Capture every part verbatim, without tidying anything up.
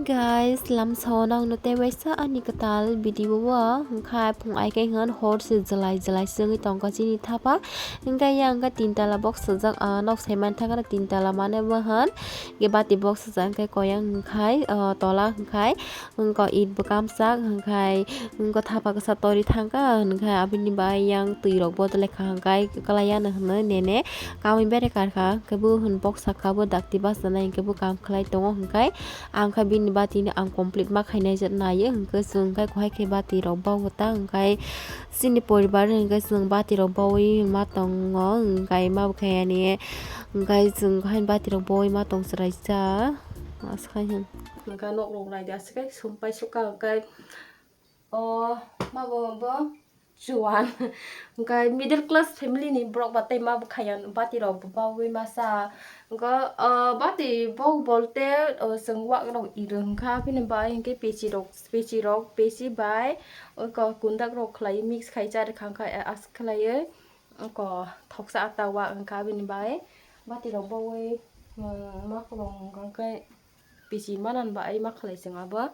Guys, lamsao nangno tei waisa ani kwtal video o hwnkha phung ai khe hwn hor se jwlai jwlai se wngwi tongkha chini thapa. Hwnkhe yang khe tin tala box sajak, ah, nok sai man thangkhe tin tala mane bo hwn. Hwnkhe bati box sajak hwnkhe koyang hwnkhai, ah, tola hwnkhai. Wngkha it bo kamsak hwnkhai, wngkha thapa kisa tori thangkha hwnkhai aboni bai yang twi rok bodol kha hwnkhai kwlai ya no hwnwi nene kamwi bere karkha hwnkhe bo hwn box sakha bo dakti bachanai hwnkhe bo kam khlai tongo hwnkhai. Ang khe bini bati no ang complete ma khainai je nai o, hwnkhe chwng khe kohai khe bati rok bogo ta, hwnkhe chini poribar hwnkhe chwng bati rok bowi ma tongo, hwnkhe ma bo khe ani, hwnkhe chwng khe bati rok bowi ma tong chwrai cha, aswk hai hwn. Hwnkhe nok rok nai di aswk khe sum pai sukha, hwnkhe o ma bo bo. Chuan. Hwnkhe middle class family ni borok ba tei ma bwkha ya bati rok bo bawi masa. Hwnkhe, ah, bati bok bolte, ah, chwng wak rok iro hwnkha, aboni bai hwnkhe peci rok, peci rok, peci bai oko kundak rok khlai mix khai cha rwkha hwnkhe, ah, aswk khlaiwi oko thoksa ata wak hwnkha, aboni bai bati rok bawi, um, ma kwbang hwnkhe peci manani bai ma khlai chwng abo.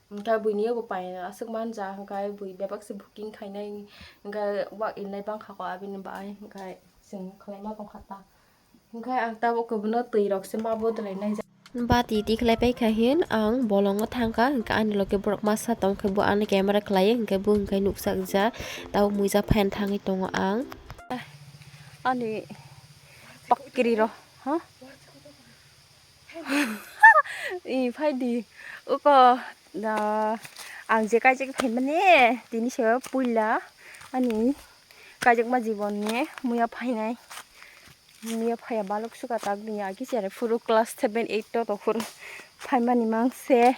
Hwnkhe buini abo pai aswk manja, hwnkhe bui bebak se booking khainai, hwnkhe wak inlai bangkha kho abini bai, hwnkhe chwng khlaima tongkha ta. Hwnkhe ang tabuk khe bono twi rok se ma bodolai nai. Bati tikhlai paikha hin ang bolongo thangkha, hwnkhe ani loge borok masa tongkhe bo ano camera khlai, hwnkhe bo hwnkhe nukjak ja, tabuk muija phan thangwi tongo ang. Ani pakri rok, ha? I phai di. Uko, ah, ang je kaijak phaimani, tini se puila ani kaijakma jibon ni muya phainai. Muya phaiya balok suka tak ni agi chere phuru class seven eight to tokhor phaimani mang se.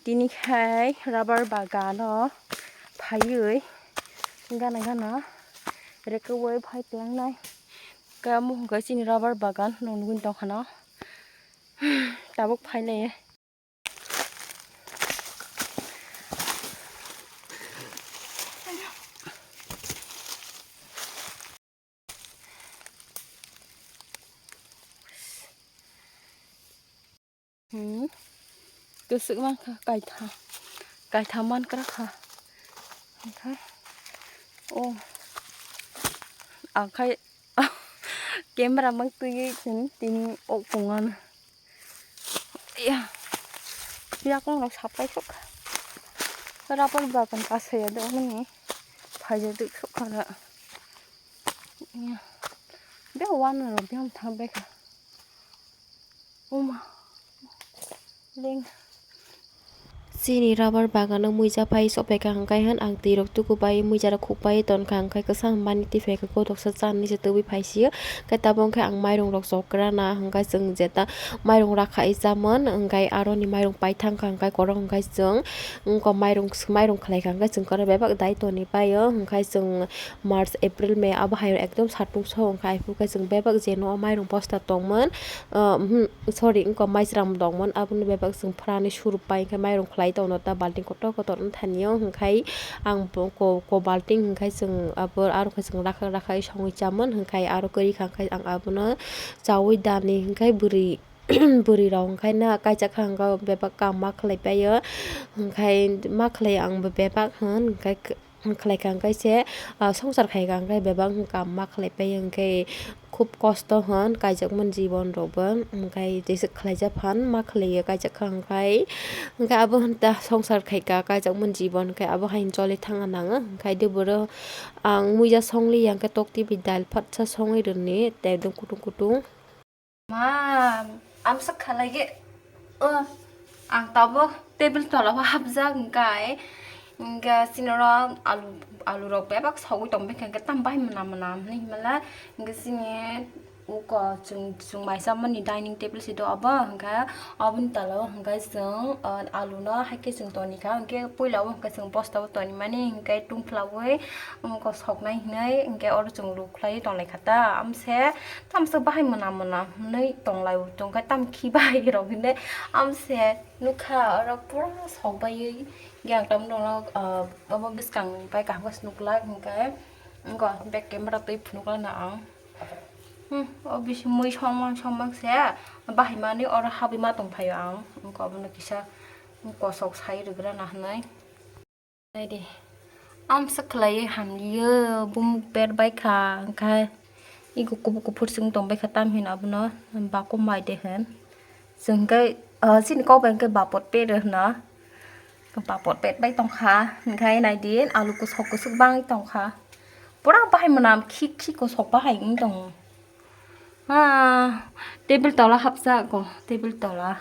Tini khai rubber bagan o phaiwi gana gana rekwui phai tlangnai. Kamo hwnkhe chini rubber bagan no nugwi tongkha no. Tabuk phai laiye. Hmm. Kwswk mankha, kaitha, kaitha mankra kha. Hwnkhe, oh, ang khai camera mang twiwi chwng tini ok tongmani. Ya, yakung rok sapai sok. Rubber bagan kasaya do mani phaijak sok kha. Ya, be wan rok biyang thang bai kha. Uma. Leng. Chini rubber bagano muija phai sophaikha hwnkhe hwn ang twi rok tuku bai muija rok khuk bai tonkha hwnkhe kwchang mani twi phaikha kothoksa chanani se tubui phaisio hwnkhe tabuk hwnkhe ang mairung rok chokrana hwnkhe chwng jeta mairung rakha i chamon hwnkhe aroni mairung paithangkha hwnkhe korok hwnkhe chwng wngkha mairung mairung khwlaikha hwnkhe chwng korok bebak dai toni paio hwnkhe chwng March, April, May abo hai ekdom satung so hwnkhe aphuru khe chwng bebak je no mairung bosta tongmon, ah, hmm, sorry, wngkha maisram tongmon, abono bebak chwng phrani suru pai hwnkhe mairung khlai tongno ta balting kotor kotor wngthani o hwnkhe ang bo ko, ko balting hwnkhe chwng abo aro khe chwng rakha rakha songwi chamon hwnkhe aro kwrwi kha hwnkhe ang abono chaui dani hwnkhe bwrwi bwrwi rok hwnkhe na kaisa kha hwnkhe bebak kam ma khlai paio hwnkhe ma khlai ang bo bebak hwn hwnkhe. Khlaikha hwnkhe se, ah, songsar khaikha hwnkhe bebak wngkha ma khlaipai hwnkhe khub kosto hwn kaijakmani jibon rokbo hwnkhe jeswk khlaijak phan ma khlaiwi kaijakha hwnkhe hwnkhe abo hwnta songsar khaikha kaijakmani jibon hwnkhe abo haino choli thangna nango hwnkhe deboro ang muija songliya hwnkhe tok twi bai dal phatsa songwi rwni tei ekdom kutung kutung. Ma, amsa khalai ge, o, ang tabo table tola o hapjak hwnkhe, hwnkhe chini oro alu, alu rok bebak sogwi tong bikha hwnkhe tam bai mwnam mwnam hinwi himala, hwnkhe chini uko chwng, chwng mai chamani dining table se do abo, hwnkhe aboni tola o hwnkhe chwng, o, alu no hai khe chwng toni kha, hwnkhe puila o hwnkhe chwng bosta o toni mani, hwnkhe tungphla ui, wngkha soknai hinwi hwnkhe oro chwng luk khlaiwi tonglaikha ta. Amse tamsa bahai mwnam mwnam hinwi tonglaio, tongkha tam khi bahai rok hinwi amse nukha oro pura sokbaiwi hwnkhe ang tamno, ah, obo bwskang bai kaham khe se nuklak hwnkhe wngkha back camera twi phunukla na ang. Hmm, o bisi mui songmang songmang se bahai manwi oro habwi ma tongphaio ang wngkha obono kisa. Kosok sai rwgrana hwnwi. Naidi. Amsa khlaiwi hamliyo, bumuk pet bai kha, hwnkhe ego kubuk kuphur chwng tong bai kha, tam hino abono bako mai de hwn. Chwng khe, ah, chini kok bai hwnkhe bapot pet hwno. Bapot pet bai tong kha, hwnkhe naidi alu kwsok kwswk bangwi tong kha. Pura bahai mwnam khik khik kosok bahai wng tongo. Ah, table tola hapjak ko, table tola.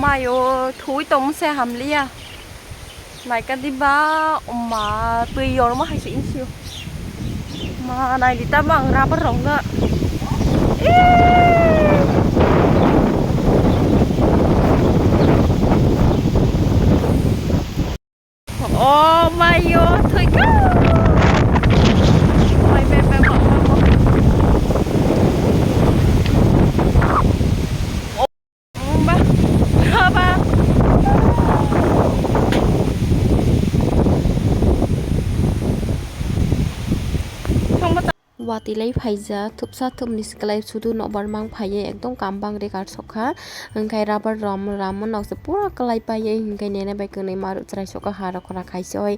Mayo thui tong se hamliya. Naika diba, ma twi yorma hai se insio. Ma naili tamo ang rubber rok no. Eee. Oh, mayo, thwikha. Bai, bai, bai, bai, bai, bai. Oh, ba. Ba. Thangma ta- Watwi lai phaijak, thupsa thupni se kwlai sudu nokbar mang phaiwi ekdom kam bang rekar sokha. Hwnkhe rubber rom ramwi nokse pura kwlai paiwi, hwnkhe nene bai kwnwi marok chwrai sokha, ha rok khora khai se oi.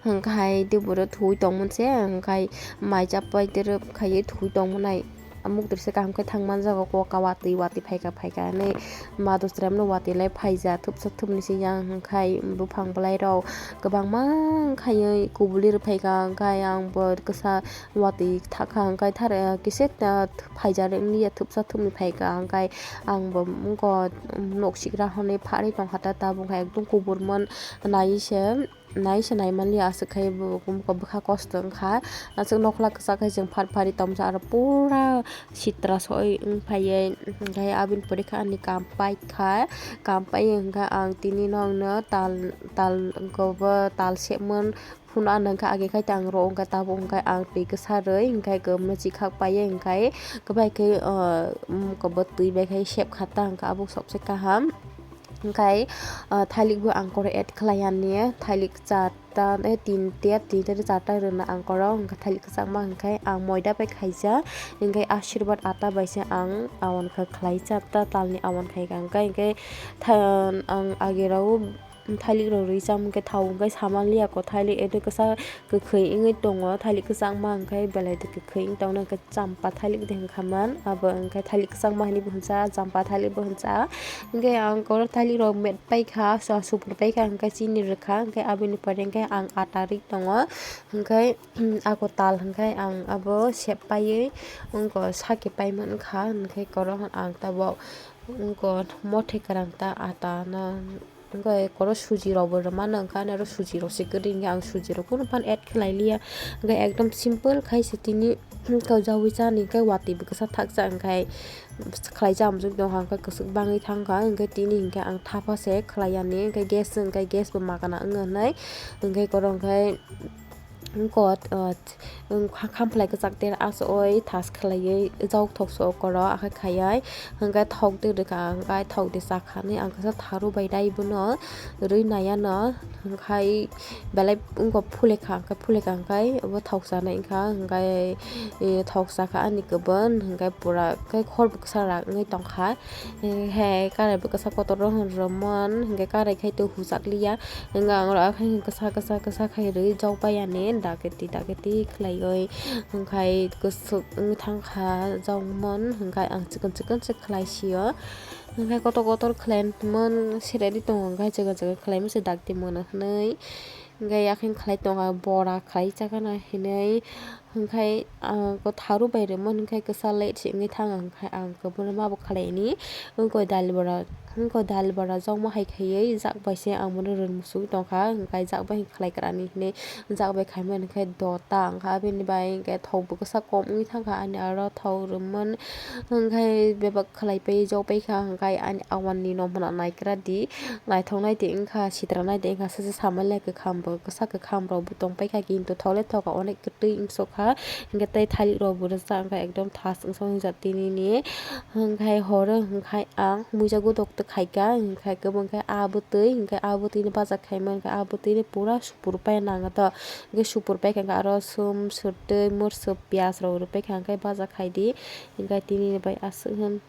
Hwnkhe hai tei buro thwi tongmani se, hwnkhe mai chap pai tei rwk khaiwi thwi tongmani. Mukdrisa kaham khe thang manjago, koka watwi watwi phaika phaika hinwi. Ma dosra mano watwi lai phaijak, thupsa thupni se yang hwnkhe buphang bwlai rok kwbangma wngkhaiwi kubuli rwphaikha, hwnkhe ang bo kisa watwi thakha, hwnkhe thar, kisa, ah, phaijar wngya, thupsa thupni phaikha, hwnkhe ang bo wngkha nok sikra hwnwi pharwi tongkha ta, tabuk khe ekdom kuburmani nai se. Nai se nai manliya, aswk khai bo bwkha kosto wngkha. Aswk nokla kwchak khai chwng phar phari tongsa, aro pura sitra soi wng phaiwi, hwnkhe aboni pore khe ani kam paikha. Kam paiwi hwnkhe ang tini nokno tal, tal, gobo tal sepmani phunukna hwnkhe age khai tei ang ro wngkha, tabuk hwnkhe ang twi kwsa rwi hwnkhe kwbangma chikhak paiwi hwnkhe kwbai khe, ah, um, kwbo twi bai khai sepkha ta hwnkhe abo sobse kaham. Hwnkhe, ah, thailik bo ang koro add khlai ya ni, thailik charta, eh, tinta, tinta tei charta rwna ang koro, hwnkhe thailik kwchangma hwnkhe ang moida bai khaijak, hwnkhe ashirwad ata bai se ang awan kha khlai charta talni awan khai kha, hwnkhe, hwnkhe tha-, ang age rw thailik rok rwi cham hwnkhe thao hwnkhe samanliya ko thailik ede kwsa kwkhwi wngwi tongo, thailik kwchangma hwnkhe belai de kwkhwi wng tongno hwnkhe champa thailik de hwnkha man, abo hwnkhe thailik kwchangma hinwi bo hwnja, champa thailik bo hwnja. Hwnkhe ang koro thailik rok met paikha, sa supor paikha, hwnkhe chini rwkha, hwnkhe aboni pore hwnkhe ang ata ri tongo, hwnkhe ako tal hwnkhe ang abo sep paiwi wngkha, sake paimani kha, hwnkhe koro ang tabuk wngkha mothai kwrang ta ata no. Hwnkhe koro suji rok bo rwmano, hwnkhe ani oro suji rok se kwrwi, hwnkhe ang suji rok kunu phano add khlai liya, hwnkhe ekdom simple khai se tini kaujaui chani, hwnkhe watwi bo kwsa thakjak, hwnkhe khlai cha amjak tongkha, hwnkhe kwchwk bangwi thangkha, hwnkhe tini hwnkhe ang thapa se khlai yani, hwnkhe gas, hwnkhe gas bo magana wng hinwi, hwnkhe koro hwnkhe. Wngkha, ah, wngkha khamphwlai kwchak tere aswk oi thas khlaiwi jok thok so koro akhai khaiwi hwnkhe thok de rwkha hwnkhe thok de chakha hinwi ang kisa tharu bai dai bono rwi naiya no hwnkhe belai wngkha phulekha hwnkhe phulekha hwnkhe obo thok chanai wngkha hwnkhe, eh, thok chakha ani kwbang hwnkhe pura khe khorbo kwsa rak wngwi tongkha. He karai bo kisa kotor rok hwnwi rwmani hwnkhe karai khai twi huchak liya. Hwnkhe ang oro akhai kisa, kisa, kisa khai rwi jok bai ani daketi, daketi khlaiwi hwnkhe kwswk wngwi thangkha jokmon hwnkhe ang chikon, chikon se khlai sio. Hwnkhe kotor, kotor khlaimon sere di tongo hwnkhe chikon, chikon khlaimon se dakti mano hwnwi. Hwnkhe yakhe khlai tongo bora khlai chakana hinwi. Hwnkhe ang kotharu bai rwmani hwnkhe kwsa late se wngwi thango, hwnkhe ang kwbangma bo khlaini. Wngkha dal bora, wngkha dal bora jokma hai khaiwi jak bai se ang bono rwng muchungwi tongkha, hwnkhe jak bai khlai kwrani hinwi jak bai khaimani hwnkhe dota, hwnkhe aboni bai hwnkhe thok bo kwsa kom wngwi thangkha ani aro thok rwmani. Hwnkhe bebak khlai pai jok pai kha, hwnkhe ani awan ni nokmano naikra di, naithok nai di wngkha, sitra nai di wngkha, sasa sama le kwkham bo, kwsa kwkham rok bo tong pai kha, kintu thok le thok kha, onek kwtwi wngsuk kha, hwnkhe tei thalik rok bo rwchap wngkha, ekdom thas wngsa wngjak tini ni. Hwnkhe horo hwnkhe ang muijago dokto khaikha, hwnkhe kwbangkhe ah bwtwi, hwnkhe ah bwtwi ni baja khaima, hwnkhe ah bwtwi ni pura supur pai nang to, hwnkhe supur pai kha, hwnkhe aro sum, swrtwi, murswk, piyaj rok rwpai kha, hwnkhe baja khai di. Hwnkhe tini ni bai aswk hwn.